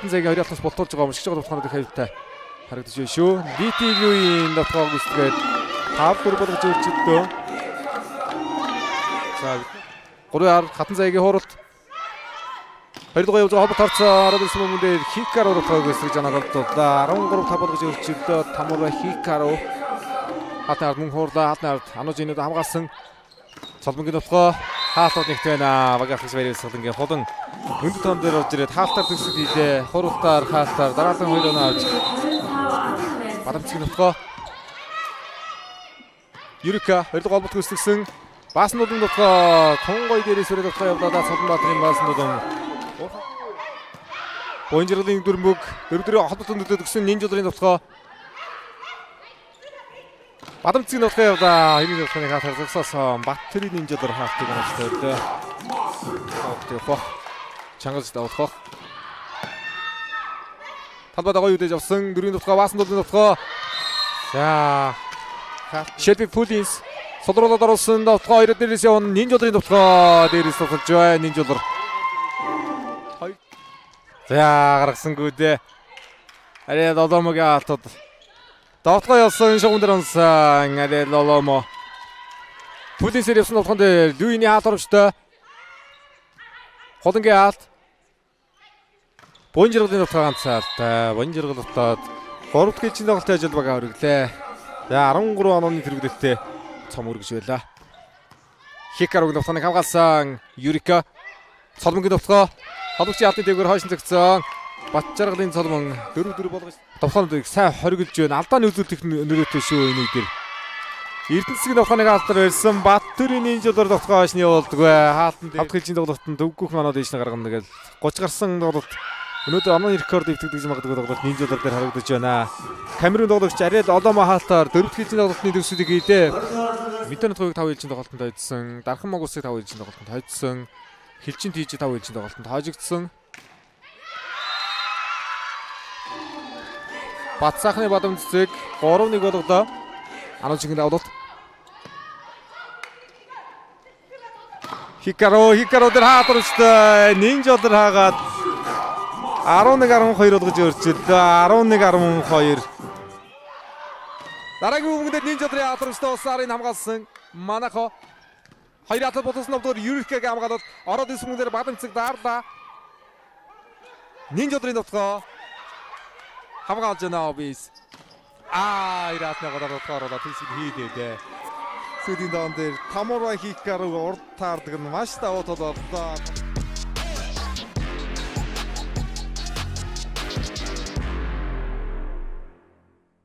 Хатан зайгийн 2 алтаас болтуулж байгаа мөшгөж байгаа товтгоонууд их аюултай харагдаж байна шүү. Лити Люийн товтгоог гүйцэтгээд 5-4 болгож өөрчилдөө. За 3-10 Хатан зайгийн хууралт. 2 дугаар явж байгаа холболт орцсон. Ороод ирсэн мөн дээр Хикару товтгоог гүйцэтгэж анагалдлаа. 13-5 болгож өөрчилдөө. Тамура Хикару. Хатан ард мөн хуурлаа. Хатан ард Анужинууд хамгаалсан. Цолмонгийн товтгоо хаалтууд нэгт байна. Багийн ахлагч Баяр Салангийн хулан өндөр тоон дээр орж ирээд хаалтаар төгсгөл хийлээ. Хурултаар хаалтаар дараалан 2 оноо авч Бадамцгийн товтгоо. Юрика 2 дугаар холболт гүйцэтгсэн. Баасан дулан товтгоо Тунгой дээрээс өрөө товтгоо явуулаад Цолонбаатарын Баасан дулан. Буян жаргалын дөрмөг дөрөв холболтод нөлөөд өгсөн Нинжуулрын товтгоо. Бадамцгийн товтгоо явлаа. Хэрэг товтгооны хаалтаар зогсоосон. Баттэрийн Нинжуулар хаалтыг онож тавилаа. Тавтах. Чангалж давах. Талбай гоё үдэж авсан. Дөрвийн товтгоо Баасан дулын товтгоо. За. Шелби Пулинс сулруулаад оруулсан товтгоо хоёр дээрээс явна. Нинжуулрын товтгоо дээрээс товтолж байна. Нинжуулар. За гаргасангүй дээ. Арай Лоломогийн хаалтууд. Товтгоо явсан шугам дээр унсан. Арай Лоломо. Пулинсээр явсан товтгоон дээр Люиний хаалт оромжтой. Хулангийн хаалт. Буян жаргалын товтгоо ганцаалтай. Буян жаргал утаад 3 дахь хичээн тоглолтын ажил бага өргөлээ. За 13 онооны тэргүүлэлтээ цом өргөж байлаа. Хикаруг товтгооныг хамгаалсан. Юрика Цолмонгийн товтгоо. Холбогчийн хаалтын дээгүүр хойш зөгцсөн. Батжаргалын Цолмон 4-4 болгож товтгоонуудыг сайн хоригдж байна. Алдааны үзүүлэлт нөрөөтэй шүү энэ үе дээр. Эрдэнэсгийн товтгооныг хаалтаар барьсан. Баттөрийн Нинжуулаар товтгоо хойш нь явуулдаггүй. Хаалтан 5 дахь хичээн тоглолтод төвгөх манууд ийш нь гаргана гэл 30 гарсан тоглолт. Өнөөдөр онооны рекорд эвдэгдэж магадгүй тоглолт Нинжуулаар дээр харагдаж байна. Камерун тоглогч Ариэл Оломо хаалтаар 4 дахь хичээн тоглолтны төгсөлийг хийлээ. Мэдэн нутгийг 5 хичээн тоглолтод хойдсон. Дархан Могусыг 5 хичээн тоглолтод хойдсон. Хилчин тийж 5 хичээн тоглолтод хойжигдсон. Батсаахны бадам цэцэг 3-1 болголоо. Ануучгийн давлалт. Хикаро дээр хаалт оромжтой. Нинжуулар хаагаад 11-12 болгож өөрчилдөө. 11-12. Дараагийн өмнөд Нинжуулрын хаалт оромжтой усаар энэ хамгаалсан. Манахо хоёр хаалтад боловсон довдоор Юрикагийн хамгаалалт ороод ирсэн мөн дээр бадам цэцэг daарлаа. Нинжуулрын товтгоо хамгаалж байна Обис. Ираатны голоор товтгоо оруулаад тийшээ хийлээ дээ. Сүүлийн доон дээр Тамура Хикару урд таардаг нь маш давуу тал боллоо.